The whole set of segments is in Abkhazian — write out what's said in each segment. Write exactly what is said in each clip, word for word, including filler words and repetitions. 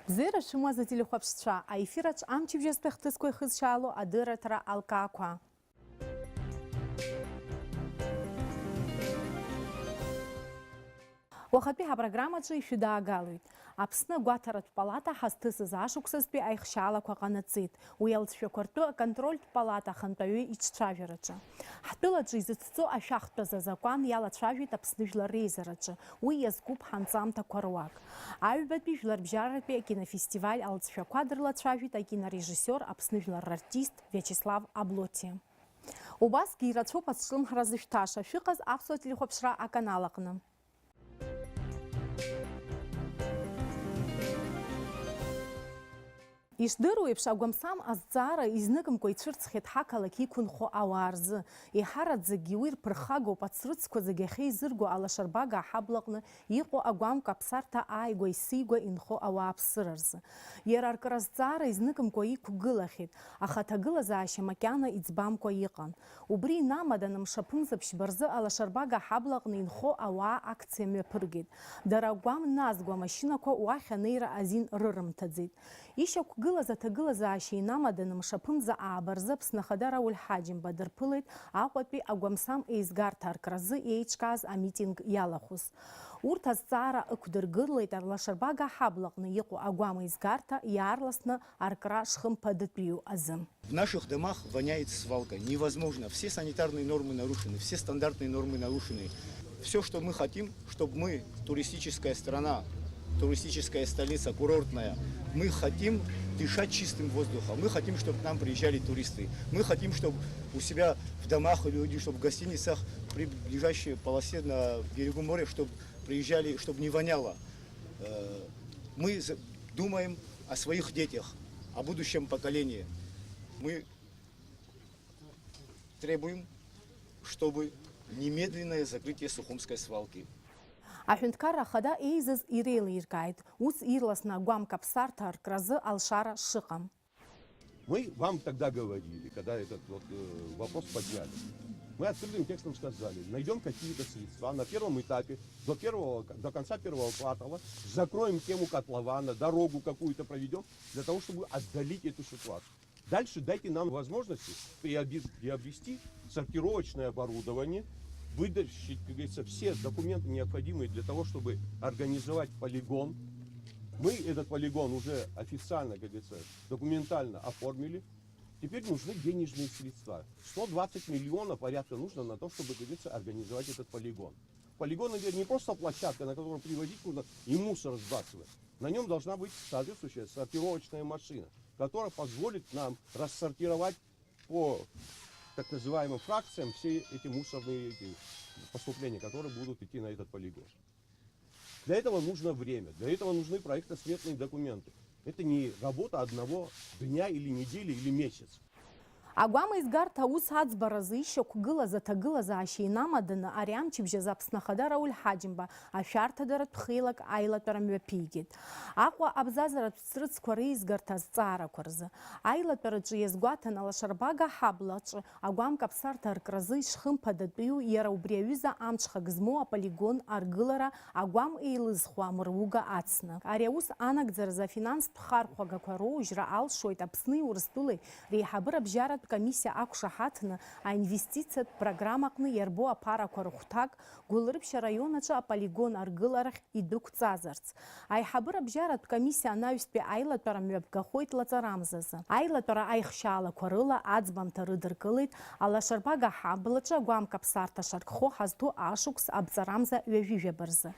Бзиара шәымаз, ателехәаԥшцәа, аефир аҿы амчыбжьатәи ахҭысқәа ихызшьаало адырраҭара алкаақәа. Уахатәи ҳапрограммаҿы ишәыдаагалоит. Аԥсны агәаҭаратә палата ҳазҭысыз ашықәсазтәи аихшьаалақәа ҟанаҵеит. Уи алҵшәақәа ртәы аконтрольтә палата ахантәаҩы иҿцәажәараҿы. Ҳтәылаҿы изыцәҵо ашәахтәаз азакәан иалацәажәеит Аԥсны Жәлар Реизараҿы. Уи иазкуп ҳанҵамҭақәа руак. Аҩбатәи жәларбжьаратәи акинофестиваль алҵшәақәа дрылацәажәеит акинорежиссиор, Аԥсны жәлар рартист Виачеслав Аблоти. Убасгьы ирацәоуп азҿлымҳара зышәҭаша, шәыҟаз аԥсуа телехәаԥшра аканал аҟны. Ишдыру еиԥш, агәамсам азҵаара изныкымкәа ицәырҵхьеит ҳақалақь иқәынхо ауаа рзы. Еиҳараӡакгьы уи рԥырхагоуп ацрыҵқәа зегьы ахьеизырго алашарбага аҳаблаҟны иҟоу агәам каԥсарҭа ааигәа исигәа инхо ауааԥсыра рзы. Иара аркра азҵаара изныкымкәа иқәгылахьеит, аха аҭагылазаашьа макьана иӡбамкәа иҟан. Убри инамаданы мшаԥымза ԥшьба рзы алашарбага ҳаблаҟны инхо ауаа акциа мҩаԥыргеит. Дара агәам назго амашьынақәа уахь анеира азин рырымҭаӡеит. Ишьақәгылаз аҭагылазаашьа инамаданы мшаԥымза ааба рзы Аԥсны Ахада Рауль Ҳаџьымба дырԥылеит Аҟәатәи агәамсам еизгарҭа аркразы еиҿкааз амитинг иалахәыз. Урҭ азҵаара ықәдыргылеит алашарбага ҳаблаҟны иҟоу агәам еизгарҭа иаарласны аркра шхымԥадатәиу азы. В наших домах воняет свалка. Невозможно. Все санитарные нормы нарушены, все стандартные нормы нарушены. Все, что мы хотим, чтобы мы, туристическая страна, туристическая столица, курортная, мы хотим дышать чистым воздухом, мы хотим, чтобы к нам приезжали туристы, мы хотим, чтобы у себя в домах или, чтобы в гостиницах при ближайшей полосе на берегу моря, чтобы приезжали, чтобы не воняло. Э, Мы за- думаем о своих детях, о будущем поколении. Мы требуем, чтобы немедленное закрытие Сухумской свалки. Аҳәынҭқарра Ахада еизаз иреилиркааит, ус ирласны агәам каԥсарҭа аркразы алшара шыҟам. Мы вам тогда говорили, когда этот вот, э, вопрос подняли. Мы открытым текстом сказали, найдём какие-то средства на первом этапе, до первого, до конца первого квартала, закроем тему котлована, дорогу какую-то проведём, для того, чтобы отдалить эту ситуацию. Дальше дайте нам возможности приобе- приобрести сортировочное оборудование, вытащить, как говорится, все документы, необходимые для того, чтобы организовать полигон. Мы этот полигон уже официально, как говорится, документально оформили. Теперь нужны денежные средства. Сто двадцать миллионов порядка нужно на то, чтобы, как говорится, организовать этот полигон. Полигон — это не просто площадка, на которую привозить нужно и мусор сбрасывать. На нём должна быть соответствующая сортировочная машина, которая позволит нам рассортировать по так называемым фракциям все эти мусорные, эти поступления, которые будут идти на этот полигон. Для этого нужно время, для этого нужны проектно-сметные документы. Это не работа одного дня или недели, или месяц. Агәам еизгарҭа аус аӡбаразы ишьақәгылаз аҭагылазаашьа инамаданы ари амчыбжь азы Аԥсны Ахада Рауль Ҳаџьымба ашәарҭадаратә хеилак аилатәара мҩаԥигеит. Аҟәа абзазаратә ҵрыцқәа реизгарҭа азҵаарақәа рзы. Аилатәараҿы иазгәаҭан алашарбага ҳаблаҿы агәам каԥсарҭа аркразы ишхымԥадатәиу иара убри аҩыза амҽхак змоу аполигон аргылара агәам еилызхуа амыруга ацны. Ари аус анагӡаразы афинанстә хархәагақәа роужьра алшоит Аԥсни Урыстәылеи реиҳабыра бжьаратә комиссиа ақәшаҳаҭны аинвестициатә программаҟны иарбоу аԥарақәа рыхәҭак Гәылрыԥшь араион аҿы аполигон аргыларахь идәықәҵазарц. Аиҳабыра бжьаратә комиссиа анаҩстәи аилатәара мҩаԥгахоит лаҵарамзазы. Аилатәара аихшьаалақәа рыла аӡбамҭа рыдыркылеит алашарбага ҳаблаҿы агәам каԥсарҭа шаркхо ҳазҭоу ашықәс абҵарамза ҩажәижәаба рзы.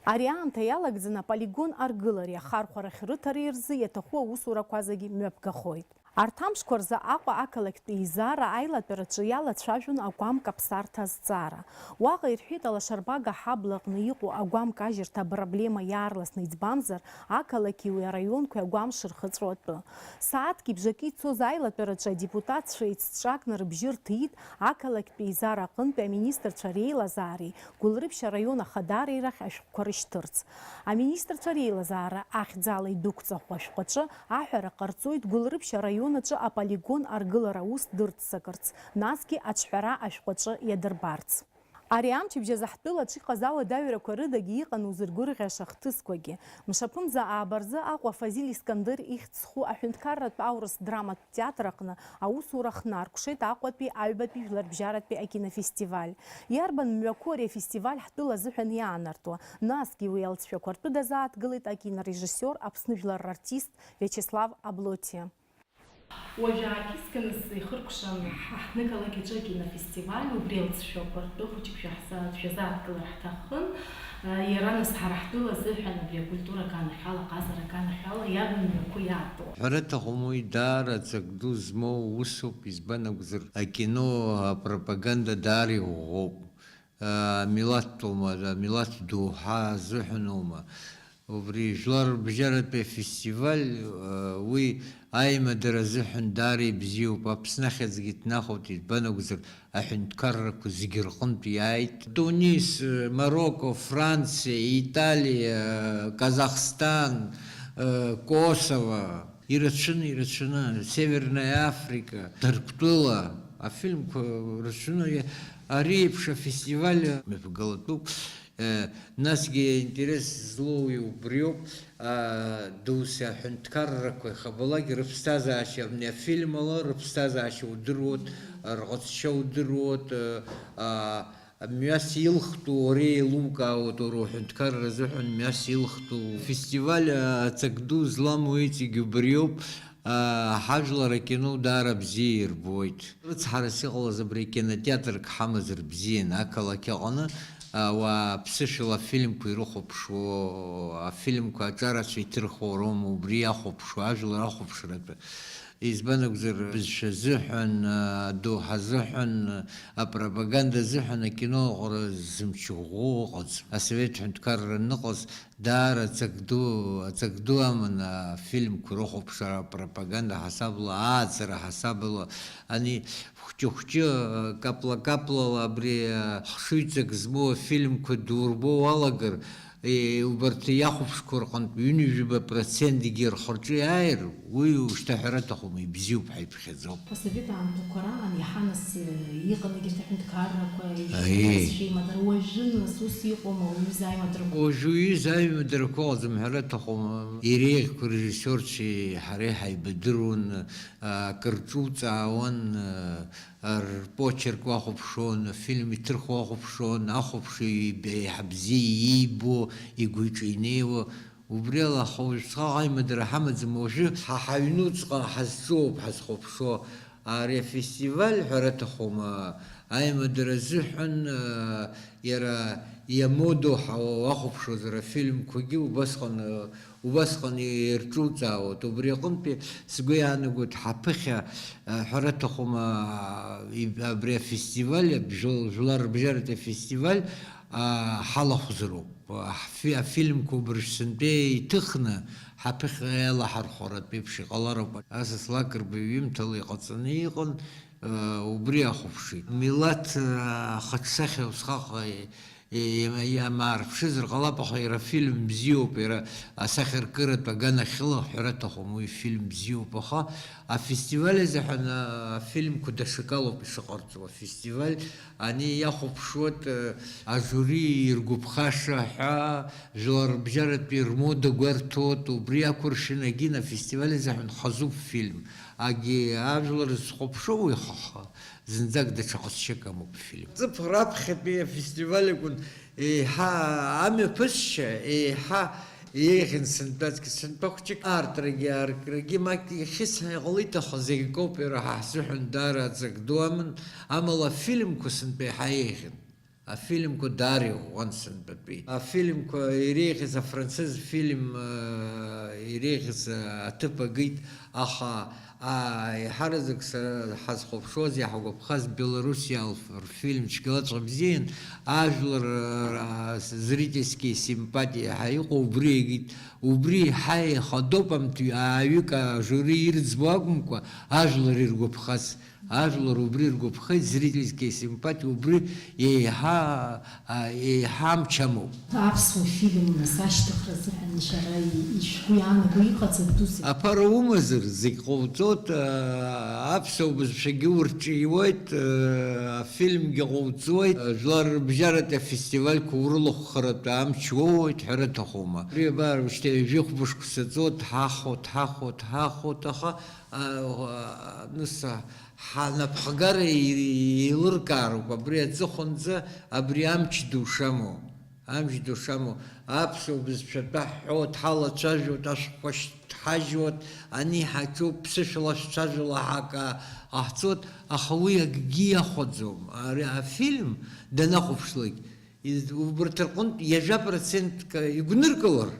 Ари аамҭа иалагӡаны аполигон аргылареи ахархәарахь рыҭареи рзы иаҭаху аусурақәа зегьы мҩаԥгахоит. Арҭ амшқәа рзы Аҟәа ақалақьтә еизара аилатәараҿы иалацәажәон агәам каԥсарҭа азҵаара. Уаҟа ирҳәеит алашарбага ҳаблаҟны иҟоу агәам кажьырҭа апроблема иаарласны иӡбамзар, ақалақьи уи араионқәеи агәам шырхыҵәо атәы. Сааҭки бжаки ицоз аилатәараҿы адепутатцәа еицҿакны рыбжьы рҭиит ақалақьтә еизара аҟынтәи аминистрцәа реилазаареи Гәылрыԥшь араион ахадареи рахь ашәҟәқәа рышьҭырц. Аминистрцәа реилазаара ахьӡала идәықәҵахо ашәҟәаҿы аҳәара ҟарҵоит Гәылрыԥшь араион аҿы аполигон аргылара аус дырццакырц, насгьы аҿҳәара ашәҟәаҿы иадырбарц. Ари амчыбжь азы ҳтәылаҿ иҟаз ауадаҩрақәа рыдагьы иҟан узыргәырӷьаша хҭысқәагьы. Мшаԥымза ааба рзы Аҟәа Фазиль Искандер ихьӡ зху аҳәынҭқарратә аурыс драматә театр аҟны аусура хнаркәшеит Аҟәатәи аҩбатәи жәларбжьаратәи акинофестиваль. Иарбан мҩақәоу ари афестиваль ҳтәыла азыҳәан иаанартуа? Насгьы уи алҵшәақәа ртәы дазааҭгылеит акинорежиссиор, Аԥсны жәлар рартист Виачеслав Аблотиа. Уажәы аакьысканы сеихыркәшан, ҳаҳҭнықалақь аҿы акинофестиваль, убри алҵшәақәа ртәы хәыҷык шәаҳза-, шәазааҭгылар ҳҭахын. Иара нас ҳара ҳтәыла азыҳәан абри акультура аганахьала, аҟазара аганахьала иарбан мҩақәоу иаарту? Ҳәара аҭахым, уи даара ҵак ду змоу усуп, избан акәзар, акино апропаганда даара иӷәӷәоуп. Амилаҭтәума, амилаҭ доуҳа азыҳәаноума. Убри жәлар рыбжьаратәи афестиваль, уи аимадара азыҳәан даара ибзиоуп. Аԥсны ахьӡгьы иҭнахуеит, избан акәзар, аҳәынҭқаррақәа зегьы рҟынтә иааит. Тунис, Марокко, Франциа, Италиа, Казахстан, Косово. Ирацәаны, ирацәаны, Северная Африка, Ҭырқәтәыла афильмқәа рацәаны, ари еиԥш афестиваль мҩаԥгалатәуп. Э, насгьы аинтерес злоуи убриоуп, а, досу аҳәынҭқаррақәа иахьабалак рыԥсҭазаашьа, абни афильм ала рыԥсҭазаашьа удыруеит, рҟазшьа удыруеит, э, а, Мҩас илхтәу уара еилукаауеит, уара уҳәынҭқарра азыҳәан мҩас илхтәу. Фестиваль, а, ҵак ду зламоу иҵегь убриоуп, а, ҳажәлар акино даара бзиа ирбоит. Рыцҳарас иҟалаз абри акинотеатрк ҳамазар бзиан, ақалақь аҟны, а, ауаа ԥсышәала афильмқәа ирыхәаԥшуа, афильмқәа аҿарацәа иҭырхуа роума, убри иахәаԥшуа, ажәлар ахәаԥшратәы. Избан акәзар, бызшәа азыҳәан, адоуҳа азыҳәан, апропаганда азыҳәан акино аҟара зымч ӷәӷәоу ыҟаӡам. Асовет ҳәынҭқарра аныҟаз, даара аҵак ду, аҵак ду аман афильмқәа рыхәаԥшра, апропаганда ҳасабла, ааӡара ҳасабла, ани хәҷы-хәҷы, капла-каплала абри, хшыҩҵак змоу афильмқәа дурбо уалагар, Е, убарҭ иахәаԥшқәа рҟынтә ҩынҩажәаба процентгьы рхырҿы иааир, уи ушьҭаҳәара аҭахума, ибзиоуп ҳәа иԥхьаӡоуп. Асовет аамҭақәа раан иаҳа нас, э, иҟан егьырҭ аҳәынҭқаррақәа, Аиеи. Шәеимадара, уажәы нас ус иҟоума, уаҩыза аимадарақәа? Уажәы уаҩыза аимадарақәа ыҟаӡам ҳәара аҭахума. Иреиӷьқәа режиссиорцәеи ҳареи ҳаибадыруан, а, акыр ҿуҵаауан, а, рпочерк уахәаԥшуан, афильм иҭырхуа уахәаԥшуан, ахәаԥшҩы иб-, еиҳа бзиа иибо, игәы иҿы инеиуа, убри ала, аха уажәшьҭа аимадара ҳамаӡам, уажәы ҳа ҳаҩнуҵҟа ҳазҿу ауп ҳазхәаԥшуа. Ари афестиваль, ҳәара аҭахума, аимадара азыҳәан, а, иара иамодоу ҳа уахәаԥшуазар, афильмқәагьы убасҟан, а, Убасҟан ирҿуҵаауеит. Убри аҟынтәи сгәы иаанагоит, ҳаԥыхьа, а, ҳәара аҭахума, а, иб-, абри афестиваль, абжәыл-, жәлар рыбжьаратәи афестиваль, а, ҳалахәзароуп. Ҳфи-, афильмқәа убыржә сынтәа иҭыхны ҳаԥыхьа иалаҳархәаратә еиԥш иҟалароуп. Асас Лакрба иҩымҭала иҟаҵаны иҟан, а, убри ахәаԥшит. Милаҭ, а, ахаҿсахьа усҟак Е, иама-, иамаарԥшызар ҟалап, аха иара фильм бзиоуп, иара асахьаркыратә аганахьала ҳәара аҭахым, уи фильм бзиоуп, аха афестиваль азыҳәан, а, афильмқәа даҽакалоуп ишыҟарҵо. Афестиваль ани иахәаԥшуеит, э, ажури иргәаԥхаша ҳәа, жәлар рыбжьаратәи рмода гәарҭоит, убри акәыршан агьын афестиваль азыҳәан хазуп фильм. Агьи ажәлар зхәаԥшуа уи хаха. Зынӡак даҽа ҟазшьак амоуп афильм. Ҵыԥх раԥхьатәи афестиваль акәын еиҳа амҩаԥысшьа, еиҳа еиӷьын сынтәазгьы, сынтәа хәҷык аартрагьы, ааркрагьы, ма иахьысҳәа иҟалеит, аха зегь акоуп, иара ҳа ҳзыҳәан даара аҵак ду аман, амала афильмқәа сынтәа еиҳа еиӷьын. Афильмқәа даара иӷәӷәан сынтәатәи. Афильмқәа иреиӷьыз афранцыз фильм, э, иреиӷьыз, э, аҭыԥ агеит, аха А, еиҳараӡак сара ҳазхәаԥшуаз, иаҳгәаԥхаз Белоруссиа алф-, рфильм цәгьалаҵәҟьа бзиан, ажәлар, а, зрительские симпатии еиҳа иҟоу убри егит. Убри еиҳа еихадоуп, амҭ ҩ-, ааҩык ажури ирӡбо акәымкәа, ажәлар иргәаԥхаз. Ажәлар убри ргәаԥхеит, зрительские симпатии убри еиҳа, а, еиҳа амч амоуп. Аԥсуа фильм, нас, ашьҭыхра азыҳәан шәара и-, ишәгәы иаанаго иҟаҵатәузеи? Аԥара умазар, зегь ҟауҵоит, а, аԥсуа бызшәагьы урҿиуеит, а, афильмгьы ҟауҵуеит, а, жәлар рыбжьаратәи афестивальқәа урылахәхаратәы амч уоуеит ҳәа рыҭахума? Абри абар, уажәшьҭа ҩажәи хәба шықәса ҵуеит, ҳахәот, ҳахәот, ҳахәот, аха, а, а, нас, а, ҳанапхгара еи-, еилыркаароуп абри аҵыхәанӡа абри амч ду шамоу, амч ду шамоу, аԥсуа бызшәа атәы ҳҳәоит, ҳалацәажәоит, ашәҟәқәа шьҭҳажьуеит, ани ҳаҿуп, ԥсышәала шәцәажәала ҳакы ҟаҳҵоит, аха уи акгьы иахәаӡом. Ари афильм данахәаԥшлак, Из-, убарҭ рҟынтә ҩажәа процентк игәныркылар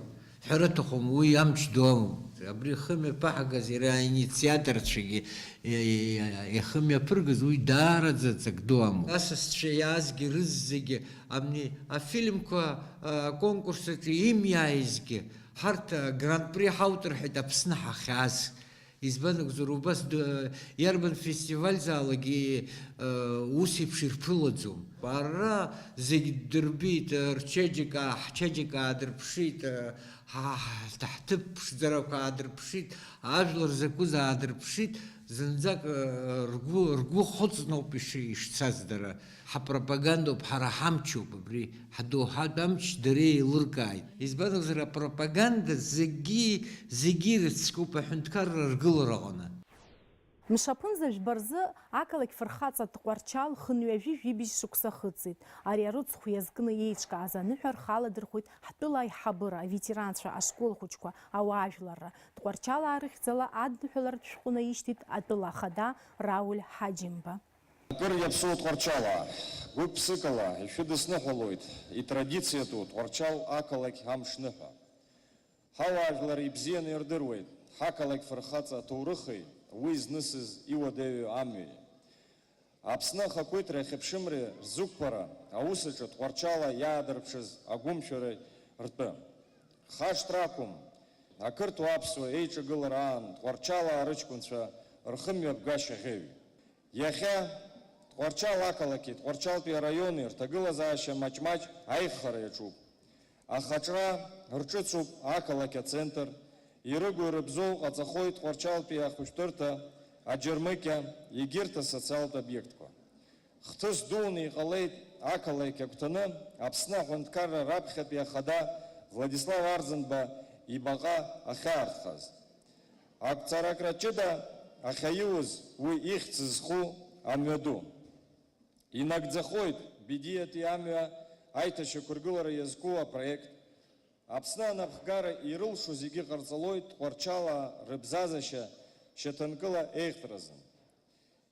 ҳәара аҭахым, уи амч ду амоуп. Абри хымҩаԥаҳгаз иара аинициаторцәагьы, и-, и-, ихымҩаԥыргаз уи даараӡа ҵак ду амоуп. Асасцәа иаазгьы рызегьы, абни афильмқәа, а, аконкурс аҿы имиааизгьы, ҳарҭ, а, гран-при ҳауҭар ҳәа Аԥсны ҳахьааз. Избан акәзар, убас д-, иарбан фестивальзаалакгьы, э, ус еиԥш ирԥылаӡом. Ара зегь дырбеит, э, рчеиџьыка, ҳчеиџьыка аадырԥшит, э, ҳа-, ҳа-, ҳҭыԥ ԥшӡарақәа аадырԥшит, ажәлар закәыз аадырԥшит, зынӡак, э, ргәы, ргәы хыҵноуп иши-, ишцаз дара. Ҳапропагандоуп, ҳара ҳамчуп абри, ҳдоуҳатә амч дара еилыркааит. Избан акәзар, апропаганда зегьы, зегьы ирыцкуп аҳәынҭқарра ргылара аҟны. Мшаԥынӡа жәба рзы ақалақь фырхаҵа Тҟәарчал хынҩажәи жәибжь шықәса хыҵит. Ари арыцхә иазкны еиҿкааз аныҳәа рхы аладырхәит ҳтәыла аиҳабыра, аветеранцәа, ашкол хәыҷқәа, ауаажәларра. Тҟәарчал аарыхьӡала адныҳәаларатә шәҟәы наишьҭит атәыла ахада Рауль Ҳаџьымба. Акыр иаԥсоу Тҟәарчалаа, гәык-ԥсыкала ишәыдысныҳәалоит итрадициатәу Тҟәарчал ақалақь амшныҳәа. Ҳауаажәлар ибзианы ирдыруеит ҳақалақь фырхаҵа аҭоурыхи уи знысыз иуадаҩу амҩеи. Аԥсны ахақәиҭреи ахьыԥшымреи рзықәԥара аус аҿы Тҟәарчала иаадырԥшыз агәымшәареи ртәы. Хашҭра ақәым, ақырҭуа-аԥсуа еиҿагылара аан Тҟәарчалаа рыҷкәынцәа рхымҩаԥгашьа ӷьеҩ. Иахьа Тҟәарчал ақалақьи Тҟәарчалтәи араиони рҭагылазаашьа маҷ-маҷ аиӷьхара иаҿуп. Ахаҿра рҿыцуп ақалақь ацентр, ирыгу-ирыбзоу ҟаҵахоит Тҟәарчалтәи ахәышәтәырҭа, аџьармыкьа, егьырҭ асоциалтә обиектқәа. Хҭыс дуны иҟалеит ақалақь агәҭаны Аԥсны аҳәынҭқарра раԥхьатәи ахада Владислав Арӡынба ибаҟа ахьаархаз. Ақәҵаракра ҷыда ахьаиуз уи ихьӡ зху амҩаду. Инагӡахоит Бедиатәи амҩа аиҭашьақәыргылара иазку апроект. Аԥсны анапхгара ирылшо зегьы ҟарҵалоит Тҟәарчалаа рыбзазашьа шьаҭанкыла еиӷьтәразы.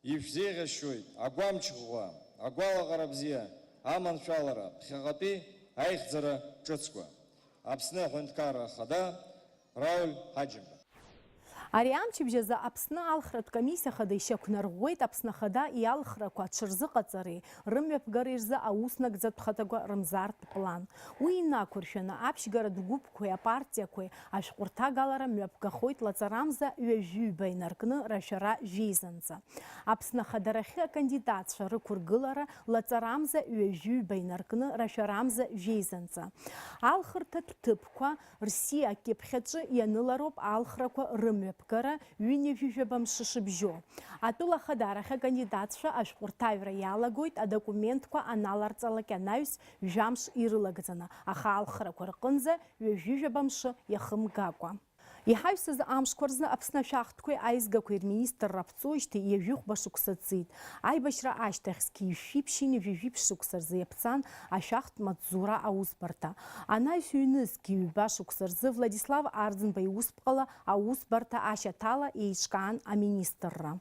Ишәзеиӷьасшьоит агәамч ӷәӷәа, агәалаҟара бзиа, аманшәалара, ԥхьаҟатәи аихьӡара ҿыцқәа. Аԥсны Аҳәынҭқарра Ахада, Рауль Ҳаџьымба. Ари амчыбжь азы Аԥсны алхратә комиссиа хада ишьақәнарӷәӷәеит Аԥсны Ахада иалхрақәа аҽырзыҟаҵареи рымҩаԥгареи рзы аус нагӡатә хадақәа рымзаартә план. Уи инақәыршәаны, аԥшьгаратә гәыԥқәеи апартиақәеи ашәҟәырҭагалара мҩаԥгахоит лаҵарамза ҩажәи ҩба инаркны рашәара жәеизанҵа. Аԥсны ахадарахьы акандидатцәа рықәыргылара лаҵарамза ҩажәи ҩба инаркны рашәарамза жәеизанҵа. Алхырҭатә ҭыԥқәа рсиа акьыԥхь аҿы ианылароуп алхрақәа рымҩаԥгара ҩынҩажәижәаба мшы шыбжьоу. Атәыла ахадарахь акандидатцәа ашәҟәырҭаҩра иалагоит адокументқәа аналарҵалак анаҩс жәамш ирылагӡаны, аха алхрақәа рҟынӡа ҩажәижәаба мшы иахымгакәа. Иҳаҩсыз амшқәа рзы Аԥсны ашәахтәқәеи аизгақәеи рминистрра аԥҵоижьҭеи ҩажәихәба шықәса ҵит. Аибашьра ашьҭахь зқьи жәшәи ԥшьынҩажәи жәиԥшь шықәса рзы иаԥҵан ашәахтә маҵзура аусбарҭа. Анаҩс ҩнызқьи ҩба шықәса рзы Владислав Арӡынба иусԥҟала аусбарҭа ашьаҭала еиҿкаан аминистрра.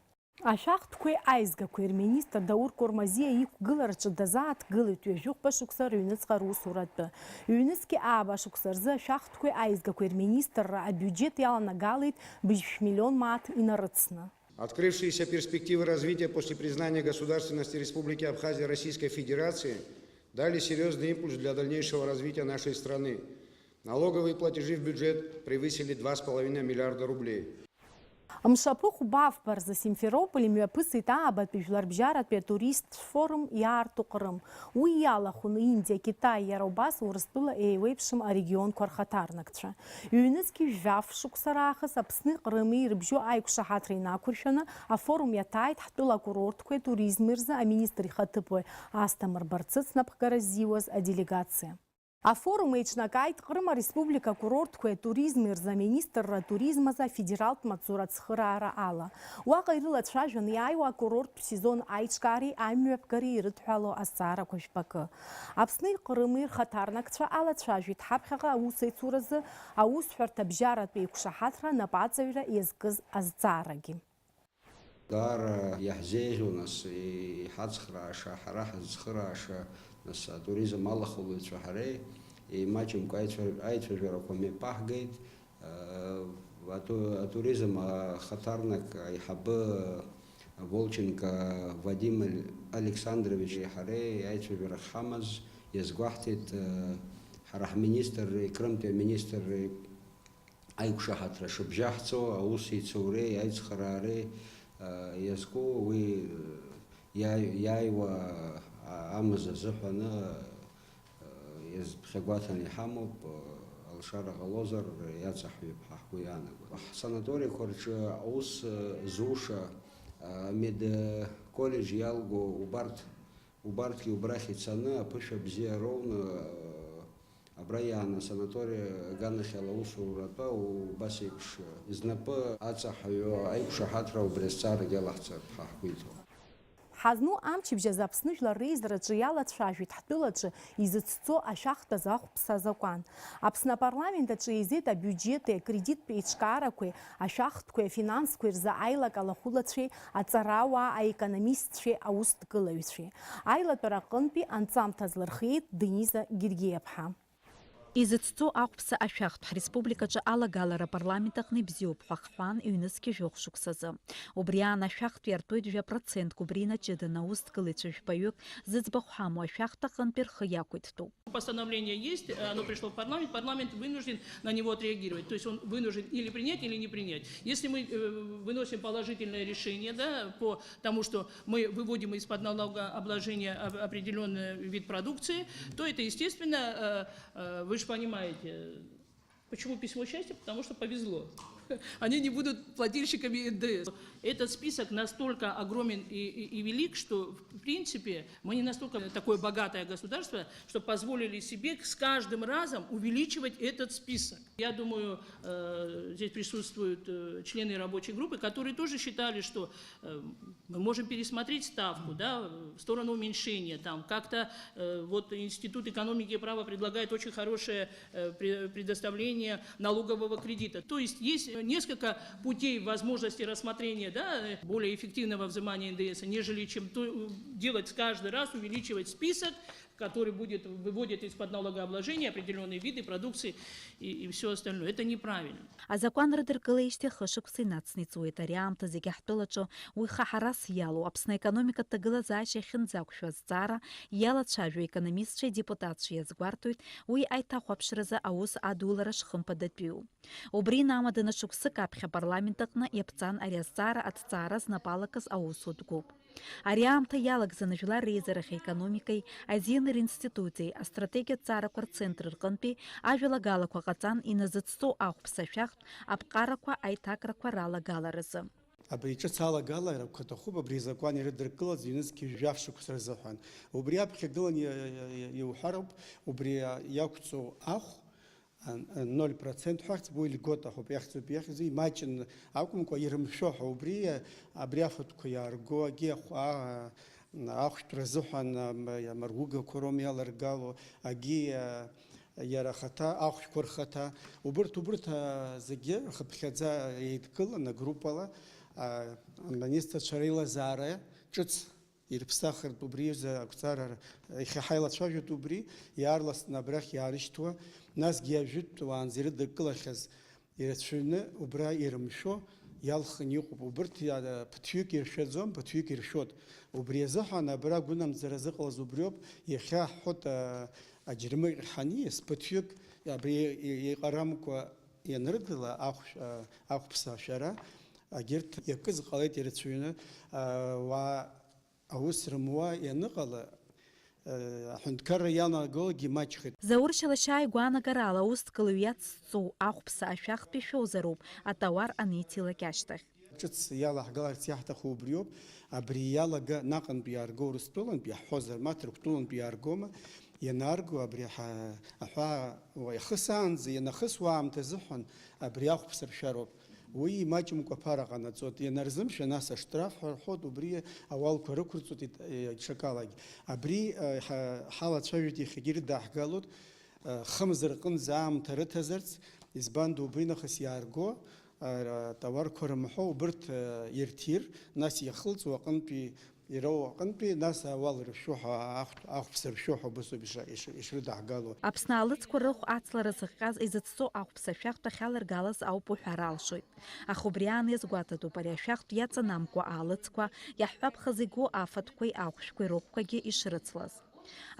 Ашәахтәқәеи аизгақәеи рминистр Даур Кормазиа иқәгылараҿы дазааҭгылеит ҩажәихәба шықәса рыҩныҵҟа русура атәы. Ҩнызқьи ааба шықәса рзы ашәахтәқәеи аизгақәеи рминистрра абиуџьет иаланагалеит быжьшә миллион мааҭ инарыцны. Открывшиеся перспективы развития после признания государственности Республики Абхазия Российской Федерации дали серьёзный импульс для дальнейшего развития нашей страны. Налоговые платежи в бюджет превысили два с половиной миллиарда рублей. Мшаԥы хәба фба рзы Симферополь имҩаԥысит аабатәи жәларбжьаратәи атуристтә форум иаарту Ҟрым. Уи иалахәын Индиа, Китай, иара убас Урыстәыла еиуеиԥшым арегионқәа рхаҭарнакцәа. Ҩнызқьи жәаф шықәса раахыс Аԥсни Ҟрыми ирыбжьоу аиқәшаҳаҭра инақәыршәаны, афорум иаҭааит ҳтәыла акурортқәеи атуризми рзы аминистр ихаҭыԥуаҩ Асҭамыр Барцыц напхгара ззиуаз аделегациа. Афорум еиҿнакааит Ҟрым Ареспублика акурортқәеи атуризми рзы аминистрра атуризм азы афедералтә маҵзура ацхыраара ала. Уаҟа ирылацәажәон иааиуа акурорттә сезон аиҿкаареи амҩаԥгареи ирыдҳәалоу азҵаарақәа жәпакы. Аԥсни Ҟрыми рхаҭарнакцәа алацәажәеит ҳаԥхьаҟа аусеицуразы аусҳәарҭа абжьаратә еиқәшаҳаҭра анапаҵаҩра иазкыз азҵаарагьы. Даара иаҳзеиӷьу, нас, иҳацхрааша, ҳара ҳазцхырааша, нас, атуризм алахәылаҩцәа ҳареи еимаҷымкәа аицәа-, аицәажәарақәа мҩаԥаҳгеит. Ату-, атуризм ахаҭарнак аиҳабы Волченко Вадим Александровичи ҳареи аицәажәара ҳамаз иазгәаҳҭеит, ҳара ҳминистрреи, Қырымтәи аминистрреи аиқәшаҳаҭра шыбжьаҳҵо, аусеицуреи аицхыраареи, а, иазку уи, а, иааи-, иааиуа, а, амыз азыҳәаны, а, иазԥхьагәаҭаны иҳамоуп, а, алшара ҟалозар, иаҵаҳҩып ҳәа ҳгәы иаанагоит. Ҳсанаториақәа рҿы аус, а, зуша, а, медколлеџь иалго убарҭ Убарҭгьы убрахь ицаны, аԥышәа бзиа роуны, абра иааны асанаториа аганахьала аусура атәы, убас еиԥш знапы аҵаҳҩо аиқәшаҳаҭра убри азҵаарагьы алаҳҵап ҳәа ҳгәы иҭоуп. Ҳазну амчыбжь азы Аԥсны Жәлар Реизараҿы иалацәажәеит ҳтәылаҿы изыцәцо ашәахтә азы ахәԥса азакәан. Аԥсны апарламент аҿы еизеит абиуџьети акредиттә еиҿкаарақәеи, ашәахтәқәеи афинансқәеи рзы аилак алахәылацәеи, аҵарауаа, аекономистцәеи аусҭгылаҩцәеи. Аилатәара аҟынтәи анҵамҭа азлырхиеит Дениза Гергиаԥҳа. Изыцәцо ахәԥса ашәахтә ҳреспубликаҿы алагалара апарламент аҟны ибзиоуп ҳәа ахҳәаан ҩнызқьи жәохә шықәсазы. Убри аан ашәахтә иартуеит жәа процентк, убри инаҷыданы аусҭгылаҩцәа жәпаҩык зыӡбахә ҳамоу ашәахтә аҟынтәи рхы иақәиҭтәуп. Постановление есть, оно пришло в парламент, парламент вынужден на него отреагировать. То есть он вынужден или принять, или не принять. Если мы, э, выносим положительное решение, да, по тому, что мы выводим из-под налогообложения об-, определённый вид продукции, то это, естественно, э, э, вы же понимаете, почему письмо счастья? Потому что повезло. Они не будут плательщиками Н Д С. Этот список настолько огромен и, и, и велик, что, в принципе, мы не настолько такое богатое государство, что позволили себе с каждым разом увеличивать этот список. Я думаю, э, здесь присутствуют, э, члены рабочей группы, которые тоже считали, что, э, мы можем пересмотреть ставку, да, в сторону уменьшения, там, как-то, э, вот Институт экономики и права предлагает очень хорошее, э, пре-, предоставление налогового кредита. То есть есть несколько путей, возможностей рассмотрения, да, э, более эффективного взимания Н Д С, нежели чем то, э, делать каждый раз, увеличивать список, который будет, выводит из-под налогообложения определённые виды продукции и, и всё остальное. Это неправильно. Азакәан рыдыркылеижьҭеи хышықәса инацны иҵуеит. Ари аамҭа зегьы ҳтәылаҿы уи хаҳарас иалоу, Аԥсны аекономикатә ҭагылазаашьа ахьынӡақәшәо азҵаара иалацәажәо аекономистцәеи адепутатцәеи иазгәарҭоит уи аиҭахәаԥшразы аус адулара шхымԥадатәиу. Убри инамаданы шықәсык аԥхьа апарламент аҟны иаԥҵан ари азҵаара аҭҵаара знапы алакыз аусутә гәыԥ. Ари аамҭа иалагӡаны Жәлар Реизарахь аекономикеи азинеи ринститути астратегиатә ҭҵаарақәа рцентр рҟынтәи ажәалагалақәа ҟаҵан иназыцҵоу ахәԥса ашәахтә аԥҟарақәа аиҭакрақәа ралагаларазы. Абри ҿыц алагаларақәа аҭахуп абри азакәан ирыдыркылаз ҩнызқьи жәаф шықәса рзыҳәан. Убри аԥхьа гылан иа-, иа-, иа-, иуҳәароуп, убри иақәҵоу ахә, а, а, ноль процент ҳәа ахьӡуп, уи льгота ҳәоуп иахьӡуп, иахьӡу имаҷын акәымкәа, ирымшәо ҳәа, убри, а, абри афатәқәа иаарго, агьи ахә-, а, ахәшәтәра азыҳәан, а, м-, амаргәыгақәа роума иаларгало, агьи, а, иара ахаҭа, ахәшәқәа рхаҭа, убырҭ, убырҭ, а, зегьы рхыԥхьаӡа еидкыланы агруппала, а, аминистрцәа реилазаара ҿыц ирыԥсахыртә убри азы ақәҵара, иахьа ҳаилацәажәоит убри, иаарласны абрахь иаарышьҭуа, насгьы ажәытә уаанӡа ирыдыркылахьаз ирацәаҩны убра ирымшәо иалхны иҟоуп. Убырҭ иа-, ԥыҭҩык иршәаӡом, ԥыҭҩык иршәоит. Убри азыҳәан абра агәынамӡара зыҟалаз убриоуп, иахьа ҳҳәоит, а, аџьармыкьахь ҳаниас, ԥыҭҩык абри е-, е-, еиҟарамкәа ианрыдыла ахәшә-, а, ахәԥса ашәара, Агьырҭ иакыз ҟалеит ирацәаҩны, уаа аус рымуа ианыҟала, аҳәынҭқарра ианагалогьы маҷхеит. Заур Шьалашьаа игәаанагарала, аусҭкылаҩ иацҵоу ахәԥса ашәахтә ишәозароуп, атауар аниҭилак ашьҭахь. Ҿыц иалаҳгаларц иаҳҭаху убриоуп, абри иалага наҟынтә иаарго Урыстәылантә иаҳҳәозар, ма Ҭырқәтәылантә иааргома, ианаарго абри аҳәаа уа иахысаанӡа ианахысуа аамҭа азыҳәан абри ахәԥса ршәароуп. Уи имаҷымкәа аԥара ҟанаҵоит, ианарзымшәа, нас аштраф ҳәа рҳәоит, убри ауалқәа рықәырҵоит ит-, е, ҽакалагь. Абри, е, ҳа-, ҳалацәажәеит, иахьагьы ирыдааҳгалоит, е, хымз рҟынӡа аамҭа рыҭазарц, избан ду убри нахыс иаарго, е, р-, атауарқәа рымҳәо убырҭ, е, ирҭир, нас иахылҵуа аҟынтәи Ироуа аҟынтәи, нас ауал ршәы ҳәа, ахә-, ахәԥса ршәы ҳәа убасоуп иша-, иш-, ишрыдаҳгало. Аԥсны аалыҵқәа рыхә ацлара зыхҟьаз изыцҵо ахәԥса ашәахтә ахьаларгалаз ауп уҳәар алшоит. Аха убри аан иазгәаҭатәуп ари ашәахтә иаҵанамкуа аалыҵқәа, иаҳҳәап, хазы игоу афатәқәеи ахәшәқәеи рыхәқәагьы ишрыцлаз.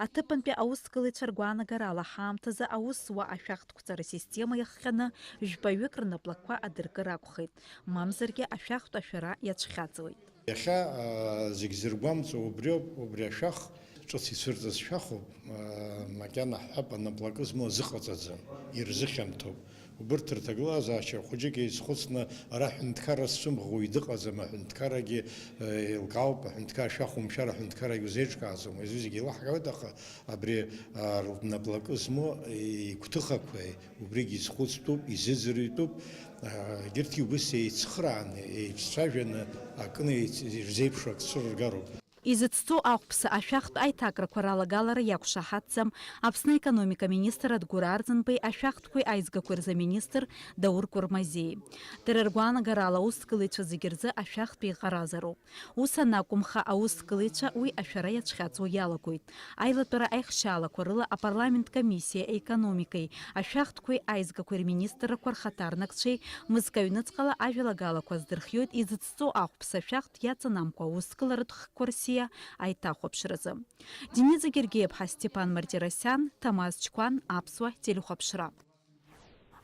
Аҭыԥантәи аусҭгылаҩцәа ргәаанагарала, ҳаамҭазы аус зуа ашәахтә қәҵара система иахҟьаны, жәпаҩык рнаплакқәа адыркыр акәхеит, мамзаргьы ашәахтә ашәара иацәхьаҵуеит. Иахьа, аа, зегь зыргәамҵуа убриоуп, убри ашәах ҿыц ицәырҵыз шәахуп, аа, макьана ҳҳәап, анаплакы змоу азыҟаҵаӡам, ирзыхьанҭоуп. Убырҭ рҭагылазаашьа хәыҷык еизхәыцны, ара ҳәынҭқарра сцәымӷу уаҩ дыҟаӡам, аҳәынҭқаррагьы, э, еилкаауп, аҳәынҭқарра шәахәамшәар, аҳәынҭқаррагьы узеиҿкааӡом, уи азҩызагьы еилаҳкаауеит, аха абри, аа, рнаплакы змоу игәҭыхақәеи, убригь изхәыцтәуп, изыӡырҩтәуп, аа, егьырҭгьы убыс еицхырааны, еиццәажәаны акны еиц-, ирзеиԥшу ак цәырыргароуп. Изыцҵо ахәԥса ашәахтә аиҭакрақәа ралагалара иақәшаҳаҭӡам Аԥсны аекономика министр Адгәыр Арӡынбеи ашәахтәқәеи аизгақәеи рзы аминистр Даур Кәырмазиеи. Дара ргәаанагарала, аусҭгылаҩцәа зегьы рзы ашәахтә еиҟаразароуп. Ус анакәымха, аусҭгылаҩцәа уи ашәара иацәхьаҵуа иалагоит. Аилатәара аихшьаалақәа рыла апарламент комиссиа аекономикеи ашәахтәқәеи аизгақәеи рминистррақәа рхаҭарнакцәеи мызкы аҩныҵҟала ажәалагалақәа аздырхиоит изыцҵо ахәԥса ашәахтә иаҵанамкуа аусҭгыларатә хкқәа рсиа аиҭахәаԥшразы. Деница Гергиеԥҳа, Степан Мартиросиан, Ҭамаз Чқәан, Аԥсуа телехәаԥшра.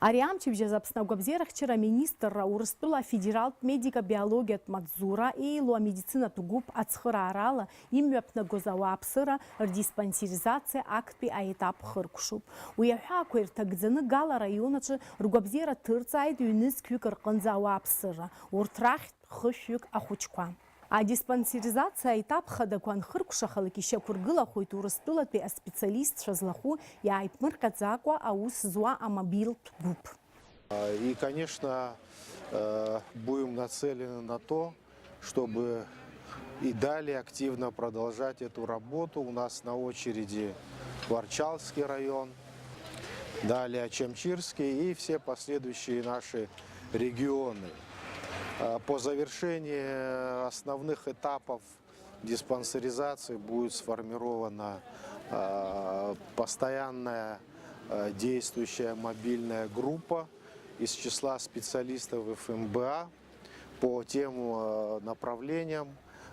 Ари амчыбжь азы Аԥсны агәабзиарахьчара аминистрра Урыстәыла афедералтә медика-биологиатә маҵзура еилоу амедицинатә гәыԥ ацхыраарала имҩаԥнагоз ауааԥсыра рдиспансеризациа актәи аетап хыркәшоуп. Уи аҳәаақәа ирҭагӡаны Гал араион аҿы ргәабзиара ҭырҵааит ҩнызқьҩык рҟынӡа ауааԥсыра, урҭ рахьтә хышәҩык ахәыҷқәа. Адиспансеризациа аетап хадақәа анхыркәшахалак ишьақәыргылахоит Урыстәылатәи аспециалистцәа злахәу иааиԥмырҟьаӡакәа аус зуа амобилтә гәыԥ. И, конечно, э, будем нацелены на то, чтобы и далее активно продолжать эту работу. У нас на очереди Ворчалский район, далее Ачамчирский и все последующие наши регионы. Э, по завершении основных этапов диспансеризации будет сформирована, э, постоянная, э, действующая мобильная группа из числа специалистов Ф М Б А по тем, э, направлениям,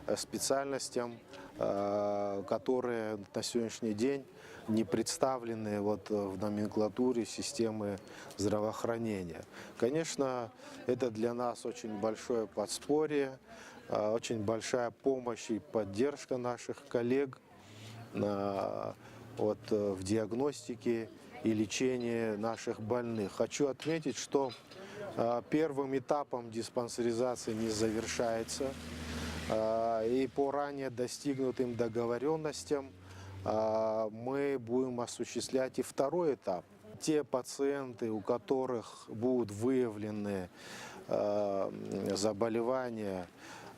э, специальностям, э, которые на сегодняшний день не представлены вот, э, в номенклатуре системы здравоохранения. Конечно, это для нас очень большое подспорье, э, очень большая помощь и поддержка наших коллег, э, вот, э, в диагностике и лечении наших больных. Хочу отметить, что, э, первым этапом диспансеризации не завершается, э, и по ранее достигнутым договорённостям, э, мы будем осуществлять и второй этап. Те пациенты, у которых будут выявлены, э, заболевания,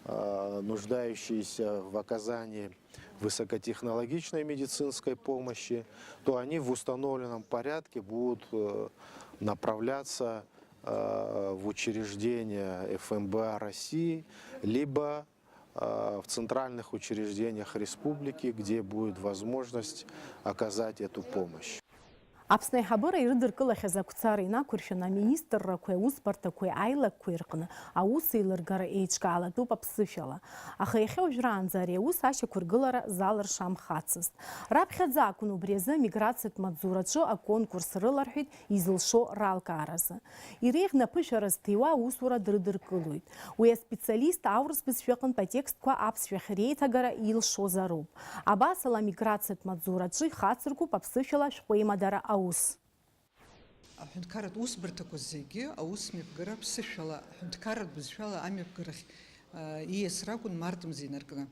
э, нуждающиеся в оказании высокотехнологичной медицинской помощи, то они в установленном порядке будут, э, направляться, э, в учреждения Ф М Б А России, либо, э, в центральных учреждениях республики, где будет возможность оказать эту помощь. Аԥсны аиҳабыра ирыдыркылахьаз ақәҵара инақәыршәаны, аминистррақәеи аусбарҭақәеи аилакқәеи рҟны аус еилыргара еиҿкаалатәуп аԥсышәала. Аха иахьа уажәраанӡа ари аус ашьақәыргылара залыршамхацызт. Раԥхьаӡа акәын убри азы амиграциатә маҵзураҿы аконкурс рыларҳәеит изылшо ралкааразы. Иреиӷьны аԥышәара зҭиуа аусура дрыдыркылоит. Уи аспециалист аурыс бызшәаҟынтә атекстқәа аԥсшәахь реиҭагара илшозароуп. Абасала, амиграциатә маҵзураҿы ихацыркуп аԥсышәала ашәҟәеимадара аус. Аҳәынҭқарратә усбарҭақәа зегьы аусмҩаԥгара аԥсышәала, аҳәынҭқарратә бызшәала амҩаԥгарахь, а, ииасра акәын март мза инаркны.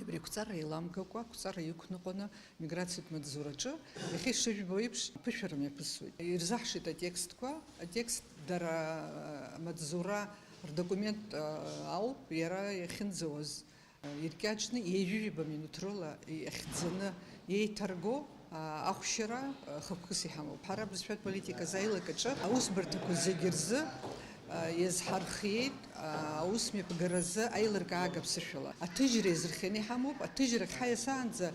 Абри ақәҵара еиламгакәа, ақәҵара иқәныҟәаны, миграциатә маҵзураҿы, иахьа ишыжәбо еиԥш, аԥышәара мҩаԥысуеит. Ирзаҳшеит атекстқәа, атекст дара, а, маҵзура рдокумент, а, ауп, иара иахьынӡауаз, а, иркьаҿны, ҩажәижәаба минуҭ рыла иахьӡаны еиҭарго, а, ахәшьара, а, хықәкыс иҳамоуп. Ҳара абызшәатә политиказы аилакаҿы аусбарҭақәа зегьы рзы, а, иазҳархиеит, а, аусмҩаԥгаразы аилыркаага аԥсышәала. Аҭыжьра иазырхианы иҳамоуп, аҭыжьрахь ҳаиасаанӡа,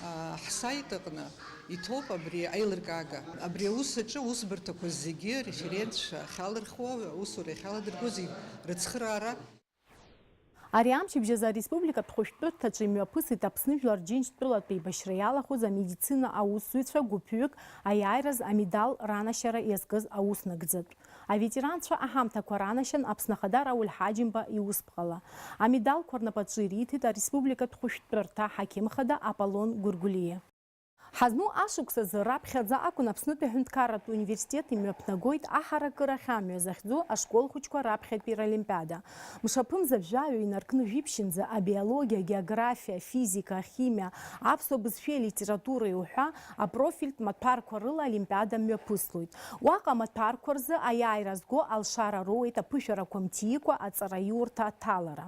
а, ҳсайт аҟны иҭоуп абри аилыркаага. Абри аус аҿы аусбарҭақәа зегьы ареферентцәа ахьалырхуа, аусура иахьаладыргыло зегь рыцхыраара. Ари амчыбжь азы ареспубликатә хәышәтәырҭаҿы имҩаԥысит Аԥсны Жәлар Џьынџьтәылатә еибашьра иалахәыз амедицина аусзуҩцәа гәыԥҩык аиааираз амедал ранашьара иазкыз ауснагӡатә. Аветеранцәа аҳамҭақәа ранашьан Аԥсны Ахада Рауль Ҳаџьымба иусԥҟала. Амедалқәа рнапаҿы ириҭеит ареспубликатә хәышәтәырҭа аҳақьым хада Аполлон Гәыргәлиа. Ҳазну ашықәс азы раԥхьаӡа акәын Аԥснытәи аҳәынҭқарратә университет имҩаԥнагоит аҳаракыра ахьамҩа захьӡу ашкол хәыҷқәа раԥхьатәи ролимпиада. Мшаԥымза жәаҩа инаркны жәиԥшьынӡа абиологиа, агеографиа, афизика, ахимиа, аԥсуа бызшәеи алитературеи уҳәа апрофильтә маҭәарқәа рыла олимпиада мҩаԥыслоит. Уаҟа амаҭәарқәа рзы аиааира зго алшара роуеит аԥышәарақәа мҭиикәа аҵараиурҭа аҭалара.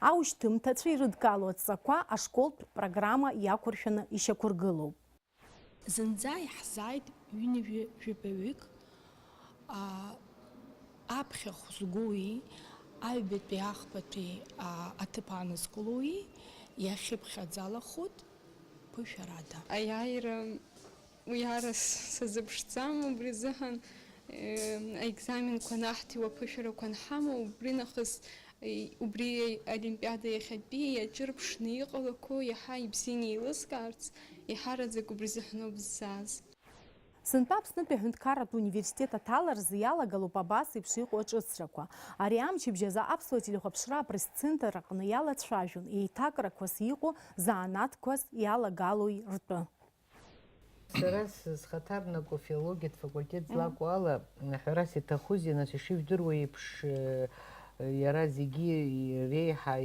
Аушьҭымҭацәа ирыдгало адҵақәа ашколтә программа иақәыршәаны ишьақәыргылоуп. Зынӡа иаҳзааит ҩынҩажәи жәабаҩык, а, аԥхьахә згои, аҩбатәи ахԥатәи, а, аҭыԥ аанызкылои иахьыԥхьаӡалахоит ԥышәарада. Аиааира уиара с-, сазыԥшӡам, убри азыҳәан, э, аекзаменқәа анаҳҭиуа, аԥышәарақәа анҳамоу, убри нахыс Убри аолимпиада иахьатәи иаҿырԥшны иҟалақәо иаҳа ибзианы еилыскаарц, еиҳараӡак убри зыҳәаноуп сзааз. Сынтәа Аԥснытәи аҳәынҭқарратә университет аҭаларазы иалагалоуп абас еиԥш иҟоу аҿыцрақәа. Ари амчыбжь азы Аԥсуа телехәаԥшра апресс-центр аҟны иалацәажәон еиҭакрақәас иҟоу занааҭқәас иалагалои ртәы. Сара сызхаҭарнакуа филологиатә факультет злаку ала, ҳәарас иҭахузеи, нас, ишыжәдыруа еиԥш, э, иара зегьы реиҳа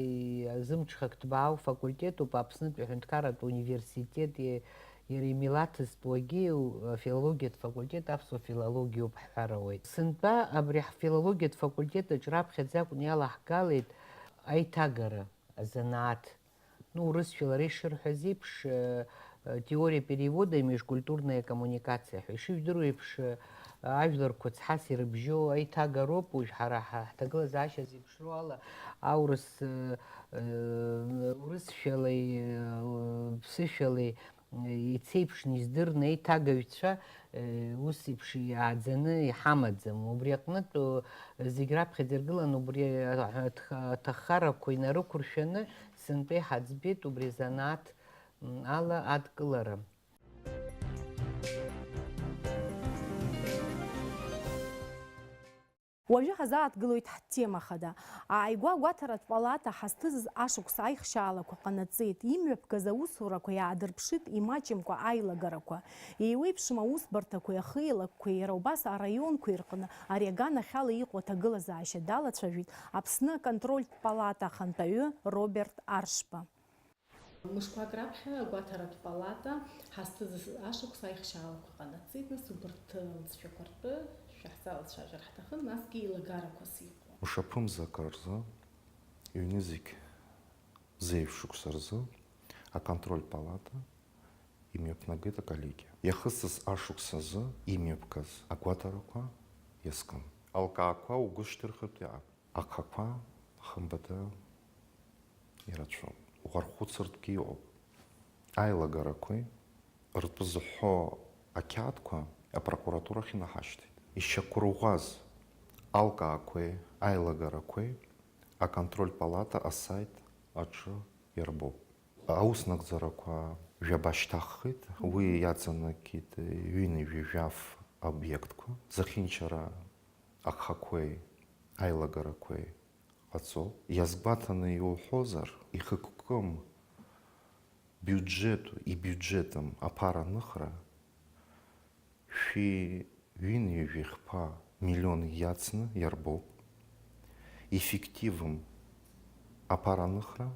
азымҽхак ҭбаау факультетуп Аԥснытәи аҳәынҭқарратә университет, иа-, иара имилаҭызтәуагьы, у-, афилологиатә факультет аԥсуа филологиоуп ҳҳәар ауеит. Сынтәа абри ҳфилологиатә факультет аҿы раԥхьаӡа акәны иалаҳгалеит аиҭагара, азанааҭ. Ну, урысшәала иара ишырҳәаз еиԥш, э, э, теория перевода и межкультурная коммуникация ҳәа. Ишыжәдыруа еиԥш, э, ажәларқәа цҳас ирыбжьоу аиҭагароуп уажә ҳара ҳа-, ҳҭагылазаашьа зеиԥшроу ала аурыс, э, э, урысшәалеи, э, ԥсышәалеи, э, ицеиԥшны издырны аиҭагаҩцәа, э, ус еиԥш иааӡаны иҳамаӡам. Убри аҟнытә, э, зегь раԥхьаӡа иргылан убри аҭх-, аҭаххарақәа инарықәыршәаны, Сынтәа иҳаӡбеит убри азанааҭ, м, ала адкылара. Уажәы ҳазааҭгылоит ҳтема хада. Ааигәа агәаҭаратә палата ҳазҭыҵыз ашықәс аихшьаалақәа ҟанаҵеит, имҩаԥгаз аусурақәа иаадырԥшит имаҷымкәа аилагарақәа. Еиуеиԥшым аусбарҭақәеи ахеилакқәеи, иара убас араионқәеи рҟны ари аганахьала иҟоу аҭагылазаашьа далацәажәеит Аԥсны аконтрольтә палата ахантәаҩы Роберт Аршба. Мышқәак раԥхьа агәаҭаратә палата ҳазҭыҵыз ашықәс аихшьаалақәа ҟанаҵеит, нас убарҭ алҵшәақәа ртәы шәаҳзалацәажәар ҳҭахын, насгьы еилагарақәас иҟоу. Мшаԥымзак рзы, ҩнызқь зеижә шықәса рзы, аконтрольтә палата имҩаԥнагеит аколлегиа. Иахысыз ашықәс азы имҩаԥгаз агәаҭарақәа иазкын. Алкаақәа угәы шьҭырхыртә иаап. Ахақәа хымбада ирацәоуп, уархәыцыртәгьы иҟоуп. Аилагарақәеи ртәы зыҳәҳәо Ақьаадқәа апрокуратурахь инаҳашьҭит. Ишьақәырӷәӷәаз алкаақәеи аилагарақәеи аконтрольтә палата асаит аҿы иарбоуп. Аус нагӡарақәа жәаба шьҭаҳхит, уи иаҵанакит ҩынҩажәи жәаф обиектқәа, зехьынџьара агхақәеи аилагарақәеи ҟаҵо. Иазгәаҭаны иуҳәозар, ихықәкым биуџьету ибиуџьетым аԥара аныхра шәи ҩынҩажәи хԥа миллион иацны иарбоуп, еффективым аԥара аныхра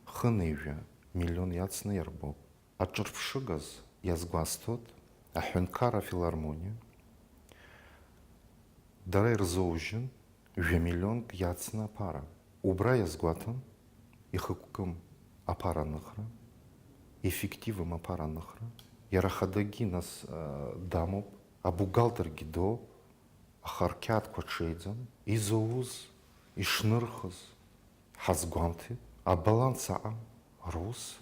хынҩажәа миллион иацны иарбоуп. Аҿырԥшыгаз иазгәасҭоит, аҳәынҭқарра афилармониа дара ирзоужьын жәа миллионк иацны аԥара. Убра иазгәаҭан, ихықәкым аԥара аныхра, еффективым аԥара аныхра, иара хадагьы нас, а, дамоуп, абухгалтергьы доуп, аха рқьаадқәа ҽеиӡам, изауз, ишнырхыз ҳазгәамҭеит, абаланс аҟан, рус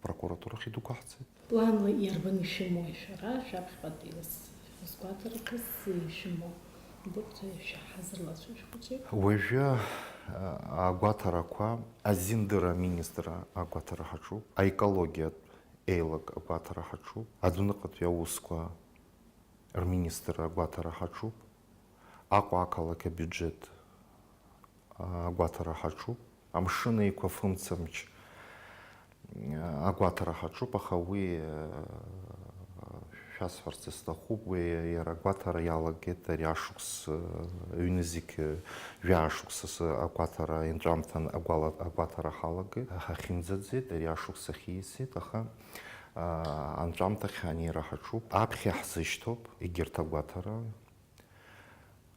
прокуратурахь идәықәаҳҵеит. Планла иарбан ишәымоу шәара, шәаԥхьаҟатәи ус, згәаҭарақәа зышәымоу, убырҭ шәаҳазырлацәажәо хәыҷык. Уажәы, а, агәаҭарақәа, азиндыра аминистрра агәаҭара ҳаҿуп, аекологиатә еилак агәаҭара ҳаҿуп, адәныҟатәи аусқәа рминистрра агәаҭара ҳаҿуп, Аҟәа ақалақь абиуџьет агәаҭара ҳаҿуп. Амшын Еиқәа фымцамч агәаҭара ҳаҿуп, аха уи, шәасҳәарц исҭахуп, уи иара агәаҭара иалагеит ари ашықәс, ҩнызқь жәаа шықәсазы агәаҭара, инҵәамҭан агәала-, агәаҭара ҳалагеит, ҳахьынӡаӡеит, ари ашықәс ахьиасит, аха, анҵәамҭахь анеира ҳаҿуп. Аԥхьа иаҳзышьҭоуп егьырҭ агәаҭара.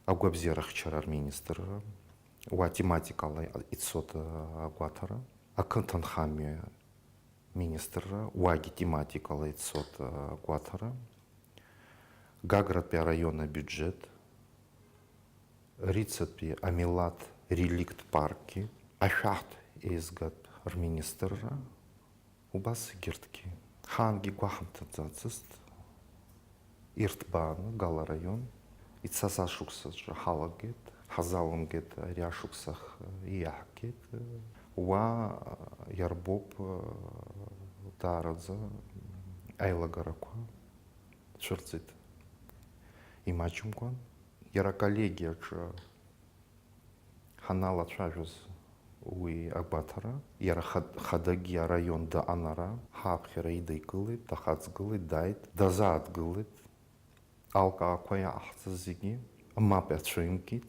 Агәабзиарахьчара рминистрра, уа тематикала ицоит агәаҭара, ақыҭанхамҩа министрра, уагьы тематикала ицоит агәаҭара, Гагратәи араион абиуџьет, Рицатәи амилаҭ реликт паркгьы, ашәаҳҭ еизгатә рминистрра, Убас егьырҭгьы. Ҳаангьы игәаҳамҭаӡацызт, ирҭбааны Гала араион, ицаз ашықәсаҿы ҳалагеит, ҳазалымгеит, ари ашықәсахь иаҳгеит. Уа иарбоуп даараӡа аилагарақәа цәырҵит. Имаҷымкәан, иара аколлегиаҿы Ҳаналацәажәоз уи агәаҭара, иара хад-, хадагьы араион даанара, ҳааԥхьара идикылеит, дахаҵгылеит, дааит, дазааҭгылеит, алкаақәа иааҳҵаз зегьы, мап ацәымкит,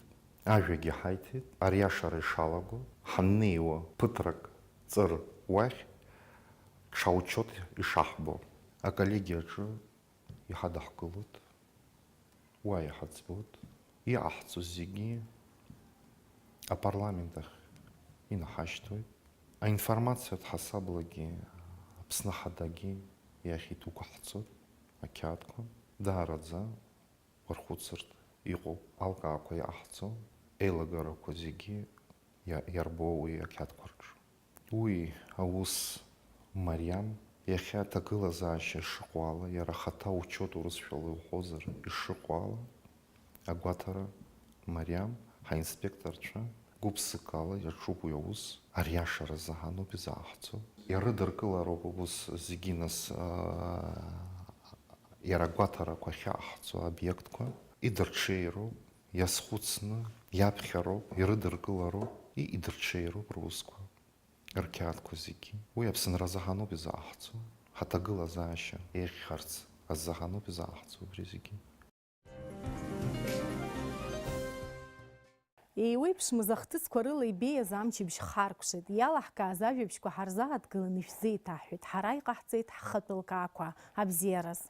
ажәагьы ҳаиҭеит, ариашара ишалаго, ҳаннеиуа ԥыҭрак ҵыр уахь, ҽа учет ишаҳбо. Аколлегиаҿы иҳадаҳкылоит, уа иҳаӡбоит, иҟаҳҵо зегьы апарламент ахь инаҳашьҭуеит. Аинформациатә ҳасаблагьы Аԥсны Ахадагьы иахь идәықәаҳҵоит ақьаадқәа. Даараӡа уархәыцыртә иҟоуп, алкаақәа иаҳҵо, еилагарақәа зегьы иа-, иарбоу уи ақьаадқәа рҿы. Уи аус мариам, иахьа аҭагылазаашьа шыҟоу ала, иара ахаҭа учет урысшәала иуҳәозар, ишыҟоу ала, агәаҭара мариам, ҳаинспекторцәа гәыԥсыкала иаҿуп уи аус, ариашара азы ҳануп изааҳҵо. Ирыдыркылароуп убыс зегьы нас, аа, иара агәаҭарақәа ахьаҳҵо аобиектқәа, идырҽеироуп, иазхәыцны, иаԥхьароуп, ирыдыркылароуп, и-, идырҽеироуп русқәа. Рқьаадқәа зегьы. Уи Аԥсынра азыҳәаноуп изааҳҵо, ҳаҭагылазаашьа еиӷьхарц азыҳәаноуп изааҳҵо убри зегьы. Еиуеиԥшмыз ахҭысқәа рыла ибеиаз амчыбжь харкәшеит, иалаҳкааз ажәабжьқәа ҳарзааҭгыланы ишәзеиҭаҳҳәеит, ҳара иҟаҳҵеит ҳхатә лкаақәа. Абзиараз!